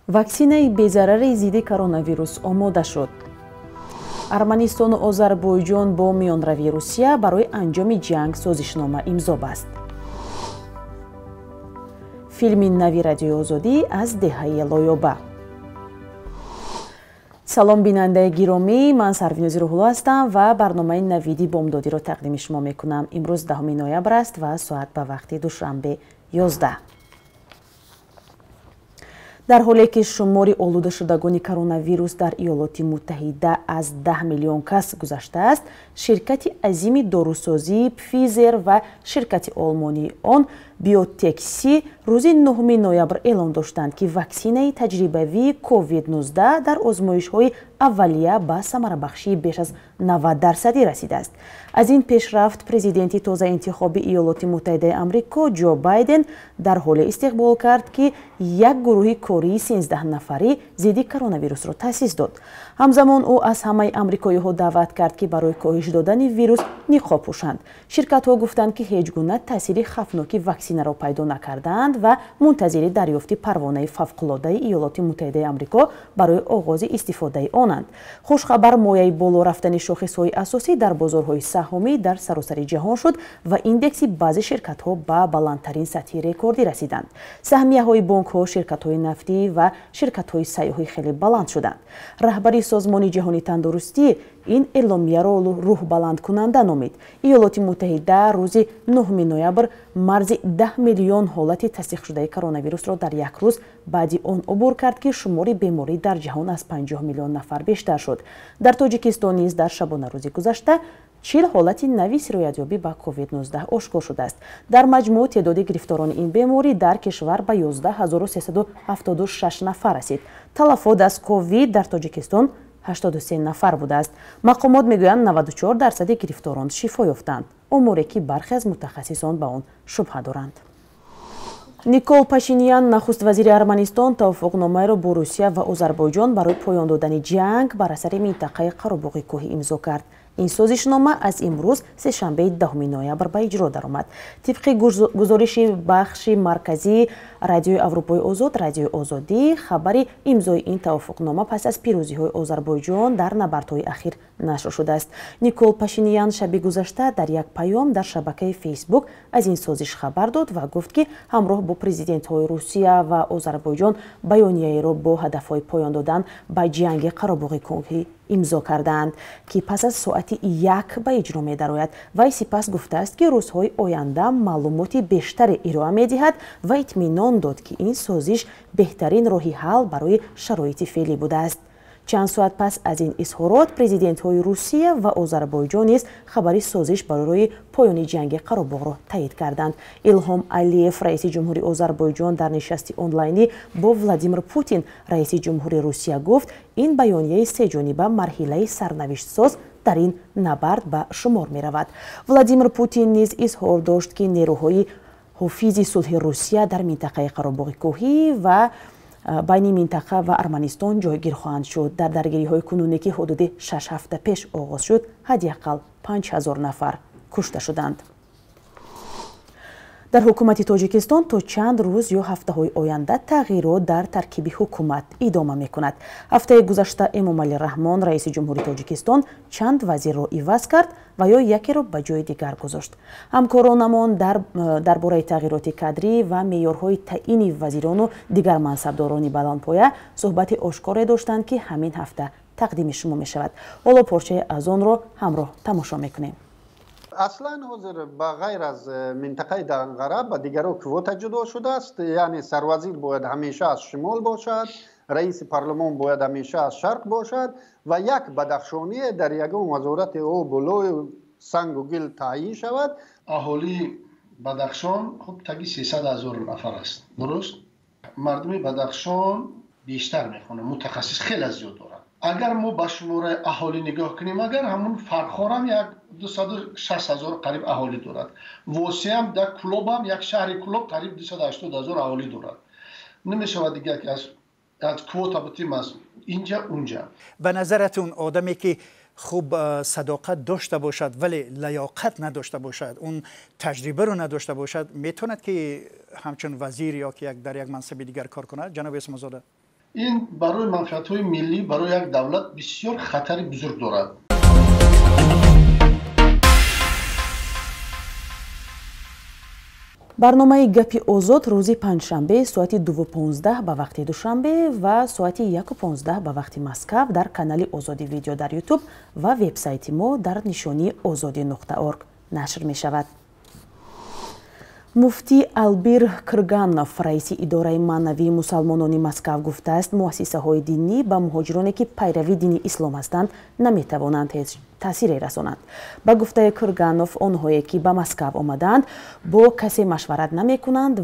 Ваксинаи безарари зидди коронавирус омода шуд. Арманистону Озарбойҷон бо миёнравии Русия барои анҷоми ҷанг созишнома имзо баст. Филми нави Радиои Озодӣ аз деҳаи Лоёба. Салом, бинандаи гиромӣ, ман Сарвинози Рӯҳулло ҳастам ва барномаи Навиди бомдодиро тақдими шумо мекунам. Имрӯз 10 ноябр аст ва соат ба вақти Душанбе 11. Дар ҳоле ки шумори олудашудагони коронавирус дар Иёлоти Муттаҳида аз 10 миллион кас гузаштааст, ширкати азими дорусозии Пфизер ва ширкати олмонии он Биотекси рӯзи 9 ноябр эълон доштанд, ки ваксинаи таҷрибавии COVID-19 дар озмоишҳои аввалия ба самарабахшии беш аз 90% расидааст. Аз ин пешрафт президенти тозаинтихоби Иёлоти Муттаҳидаи Амрико Ҷо Байден дар ҳоле истиқбол кард, ки як гурӯҳи кории 13 нафарӣ зидди коронавирусро таъсис дод. Ҳамзамон ӯ аз ҳамаи амрикоиҳо даъват кард, ки барои коҳиш додани вирус ниқоб пӯшанд. Ширкатҳо гуфтанд, ки ҳеҷ гуна таъсири хавфноки ваксинаро пайдо накардаанд ва мунтазири дарёфти парвонаи фавқулодаи Иёлоти Муттаҳидаи Амрико барои оғози истифодаи онанд. Хушхабар мояи боло рафтани шохисҳои асосӣ дар бозорҳои саҳомӣ дар саросари ҷаҳон шуд ва индекси баъзе ширкатҳо ба баландтарин сатҳи рекордӣ расиданд. Саҳмияҳои бонкҳо, ширкатҳои нафтӣ ва ширкатҳои сайёҳӣ хеле баланд шуданд. Раҳбари Созмони ҷаҳонии тандурустӣ ин эъломияро рӯҳбаландкунанда номид. Иёлоти Муттаҳида рӯзи 9 ноябр марзи 10 миллион ҳолати тасдиқшудаи коронавирусро дар як рӯз баъди он убур кард, ки шумори беморӣ дар ҷаҳон аз 50 миллион нафар бештар шуд. Дар Тоҷикистон низ дар шабонарӯзи гузашта 40 ҳолати нави сироятёбӣ ба COVID-19 ошкор шудааст. Дар маҷмӯъ теъдоди гирифторони ин беморӣ дар кишвар ба 11376 нафар расид. Талафот аз ковид дар Тоҷикистон 83 нафар будааст. Мақомот мегӯянд, 94% гирифторон шифо ёфтанд, оморе ки бархе аз мутахассисон ба он шубҳа доранд. Никол Пашинян, нахуст вазири Арманистон, тавофуқномаеро бо Русия ва Озарбойҷон барои поён додани ҷанг бар асари минтақаи Қаробоғи кӯҳӣ имзо кард. Ин созишнома аз имрӯз, сешанбеи 10 ноябр, ба иҷро даромад. Тибқи гузориши бахши марказии Радиои Аврупои Озод, Радиои Озодӣ, хабари имзои ин тавофуқнома пас аз пирӯзиҳои Озарбойҷон дар набардҳои ахир нашр шудааст. Никол Пашинян шаби гузашта дар як паём дар шабакаи Фейсбук аз ин созиш хабар дод ва гуфт, ки ҳамроҳ бо президентҳои Русия ва Озарбойҷон баёнияеро бо ҳадафҳои поён додан ба ҷанги Қаробоғи кӯҳӣ имзо кардаанд, ки пас аз соати 1 ба иҷро медарояд. Вай сипас гуфтааст, ки рӯзҳои оянда маълумоти бештаре ироа медиҳад ва итминон дод, ки ин созиш беҳтарин роҳи ҳал барои шароити феълӣ будааст. Чанд соат пас аз ин изҳорот президентҳои Русия ва Озарбойҷон низ хабари созиш барои поёни ҷанги Қаробоғро таъид карданд. Илҳом Алиев, раиси ҷумҳури Озарбойҷон, дар нишасти онлайнӣ бо Владимир Путин, раиси ҷумҳури Русия, гуфт, ин баёнияи сеҷониба марҳилаи сарнавиштсоз дар ин набард ба шумор меравад. Владимир Путин низ изҳор дошт, ки нерӯҳои ҳофизи сулҳи Русия дар минтақаи Қаробоғи кӯҳӣ ва байни минтақа ва Арманистон ҷойгир хоҳанд шуд. Дар даргириҳои кунунӣ, ки ҳудуди 6 ҳафта пеш оғоз шуд, ҳадди ақал 5000 нафар кушта шуданд. Дар ҳукумати Тоҷикистон то чанд рӯз ё ҳафтаҳои оянда тағйирот дар таркиби ҳукумат идома мекунад. Ҳафтаи гузашта Эмомалӣ Раҳмон, раиси ҷумҳури Тоҷикистон, чанд вазирро иваз кард ва ё якеро ба ҷои дигар гузошт. Ҳамкоронамон дар бораи тағйироти кадрӣ ва меъёрҳои таъини вазирону дигар мансабдорони баландпоя суҳбати ошкоре доштанд, ки ҳамин ҳафта тақдими шумо мешавад. Ҳоло порчае аз онро ҳамроҳ тамошо мекунем. Аслан ҳозир ба ғайр аз минтақаи Данғара ба дигаро квота ҷудо шудааст. Яъне сарвазир бояд ҳамеша аз шимол бошад, раиси парлумон бояд ҳамеша аз шарқ бошад ва як бадахшоние дар ягон вазорати обу лою сангу гил таъйин шавад. Аҳолии Бадахшон хуб таги 300 ҳазор нафар аст, дуруст? Мардуми Бадахшон бештар мехонанд, мутахассис хеле зиёд доранд. Агар мо ба шумораи аҳолӣ нигоҳ кунем, агар ҳамун Фархорам як 260 ҳазор қариб аҳолӣ дорад, Восеам дар Кулобам як шаҳри Кулоб қариб 280 ҳазор аҳолӣ дорад. Намешавад дигар ки аз квота бутим аз инҷа унҷа. Ба назаратон одаме ки хуб садоқат дошта бошад, вале лаёқат надошта бошад, он таҷрибаро надошта бошад, метавонад ки ҳамчун вазир ё ки дар як мансаби дигар кор кунад? Ҷаноби Исмозода. Ин барои манфиатҳои миллӣ, барои як давлат бисёр хатари бузург дорад. Барномаи Гапи Озод рӯзи панҷшанбе соати 2:15 ба вақти Душанбе ва соати 1:15 ба вақти Москав дар канали Озоди Видео дар Ютуб ва вебсайти мо дар нишонии озоди.орг нашр мешавад. Муфтӣ Албир Кирганов, раиси идораи маънавии мусалмонони Москав, гуфтааст, муассисаҳои динӣ ба муҳоҷироне, ки пайрави дини ислом ҳастанд, наметавонанд ҳеҷ таъсире расонанд. Ба гуфтаи Кирганов, онҳое, ки ба Москав омадаанд, бо касе машварат намекунанд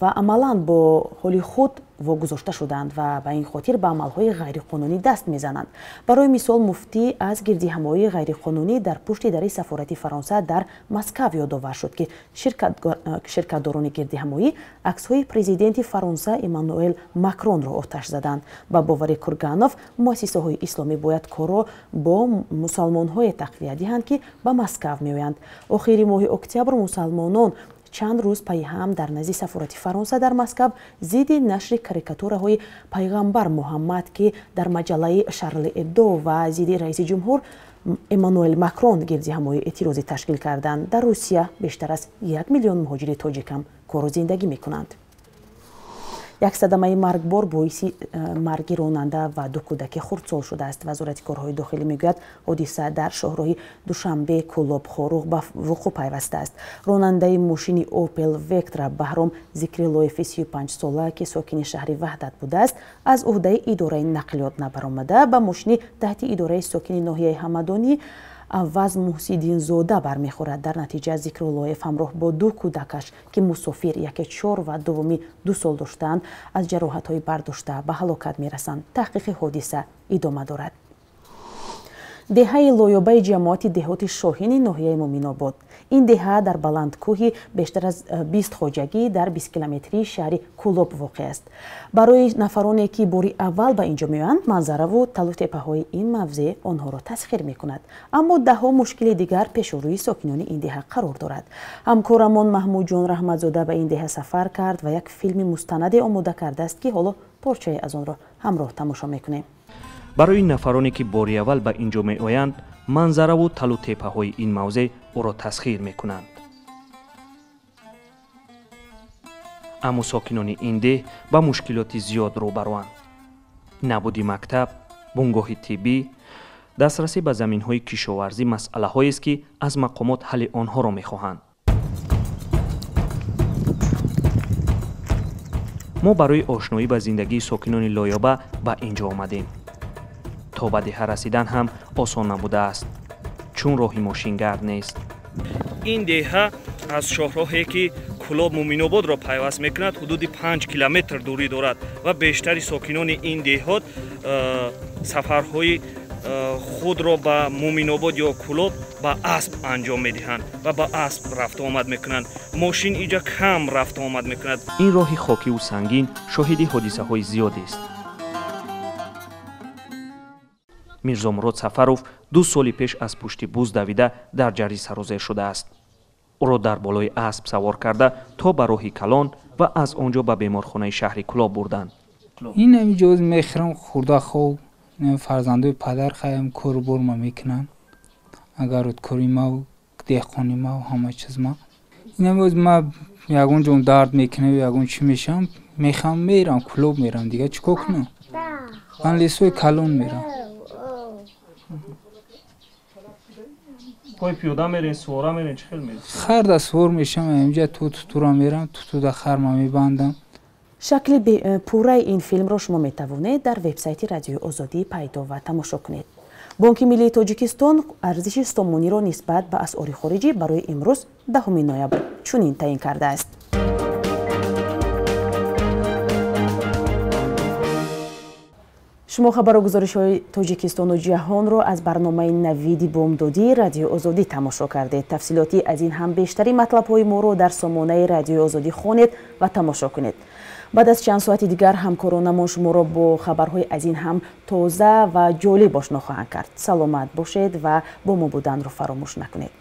ва амалан бо ҳоли худ вогузошта шуданд ва ба ин хотир ба амалҳои ғайриқонунӣ даст мезананд. Барои мисол, муфтӣ аз гирдиҳамоии ғайриқонунӣ дар пушти дари сафорати Фаронса дар Москав ёдовар шуд, ки ширкатдорони гирдиҳамоӣ аксҳои президенти Фаронса Эммануэл Макронро оташ заданд. Ба бовари Курганов, муассисаҳои исломӣ бояд корро бо мусалмонҳое тақвият диҳанд, ки ба Москав меоянд. Охири моҳи октябр мусалмонон чанд рӯз пайи ҳам дар назди сафорати Фаронса дар Москав зидди нашри карикатураҳои пайғамбар Муҳаммад, ки дар маҷаллаи Шарли Эбдо, ва зидди раиси ҷумҳур Эммануэл Макрон гирдиҳамоии эътирозӣ ташкил карданд. Дар Русия бештар аз 1 миллион муҳоҷири тоҷик ҳам кору зиндагӣ мекунанд. Як садамаи маргбор боиси марги ронанда ва ду кӯдаки хурдсол шудааст. Вазорати корҳои дохилӣ мегӯяд, ҳодиса дар шоҳроҳи Душанбе Кӯлоб Хоруғ ба вуқӯъ пайвастааст. Ронандаи мошини Опел Вектра Баҳром Зикрилоеви 35 сола, ки сокини шаҳри Ваҳдат будааст, аз ӯҳдаи идораи нақлиёт набаромада, ба мошини таҳти идораи сокини ноҳияи Ҳамадонӣ Авваз Муҳсиддинзода бармехӯрад. Дар натиҷа Зикруллоев ҳамроҳ бо ду кӯдакаш, ки мусофир яке 4 ва дуввумӣ 2 сол доштаанд, аз ҷароҳатҳои бардошта ба ҳалокат мерасанд. Таҳқиқи ҳодиса идома дорад. Деҳаи Лоёбаи ҷамоати деҳоти Шоҳини ноҳияи Муминобод. Ин деҳа дар баландкӯҳи бештар аз 20 хоҷагӣ дар 20 километрии шаҳри Кӯлоб воқеъ аст. Барои нафароне, ки бори аввал ба инҷо меоянд, манзараву талутепаҳои ин мавзеъ онҳоро тасхир мекунад. Аммо даҳҳо мушкили дигар пешу рӯи сокинони ин деҳа қарор дорад. Ҳамкорамон Маҳмудҷон Раҳматзода ба ин деҳа сафар кард ва як филми мустанаде омода кардааст, ки ҳоло порчае аз онро ҳамроҳ тамошо мекунем. Барои нафароне, ки бори аввал ба ин ҷо меоянд, манзараву талутепаҳои ин мавзеъ ӯро тасхир мекунанд. Аммо сокинони ин деҳ ба мушкилоти зиёд рӯбаруанд. Набуди мактаб, бунгоҳи тиббӣ, дастрасӣ ба заминҳои кишоварзӣ масъалаҳоест, ки аз мақомот ҳалли онҳоро мехоҳанд. Мо барои ошноӣ ба зиндагии сокинони Лоёба ба ин ҷо омадем. То ба деҳа расидан ҳам осон набудааст, чун роҳи мошингард нест. Ин деҳа аз шоҳроҳе, ки Кӯлоб Муминободро пайваст мекунад, ҳудуди 5 километр дурӣ дорад ва бештари сокинони ин деҳот сафарҳои худро ба Муминобод ё Кӯлоб ба асп анҷом медиҳанд ва ба асп рафту омад мекунанд. Мошин иҷа кам рафту омад мекунад. Ин роҳи хокиву сангин шоҳиди ҳодисаҳои зиёдест. Мирзомурод Сафаров 2 соли пеш аз пушти буз давида дар ҷарӣ сарозер шудааст. Ӯро дар болои асп савор карда то ба роҳи калон ва аз он ҷо ба беморхонаи шаҳри Кӯлоб бурданд. Ин ҳамиҷоз мехӯрам, хурда хоб, фарзандои падар хаям кору борма мекунанд. Агар рудкори ма, деҳқони ма, ҳама чиз ма. Ин ҳамиҷоз ма ягон ҷом дард мекунам, ягон чӣ мешавам, мехам мерам, Кӯлоб мерам, дига чӣ кор кунам? Ман лесои калон мерам. Пой пиёда мерен, сувора мерен, чӣ хел мерен? Хар да сувор мешавам, инҷа тутура мерам, тутуда харма мебандам. Шакли пурраи ин филмро шумо метавонед дар вебсайти Радиои Озодӣ пайдо ва тамошо кунед. Бонки Миллии Тоҷикистон арзиши сомониро нисбат ба асъори хориҷӣ барои имрӯз 10 ноябр чунин таъин кардааст. Шумо хабару гузоришҳои Тоҷикистону ҷаҳонро аз барномаи Навиди бомдодии Радиои Озодӣ тамошо кардед. Тафсилоти аз ин ҳам бештари матлабҳои моро дар сомонаи Радиои Озодӣ хонед ва тамошо кунед. Баъд аз чанд соати дигар ҳамкоронамон шуморо бо хабарҳои аз ин ҳам тоза ва ҷолиб ошно хоҳанд кард. Саломат бошед ва бо мо буданро фаромӯш накунед.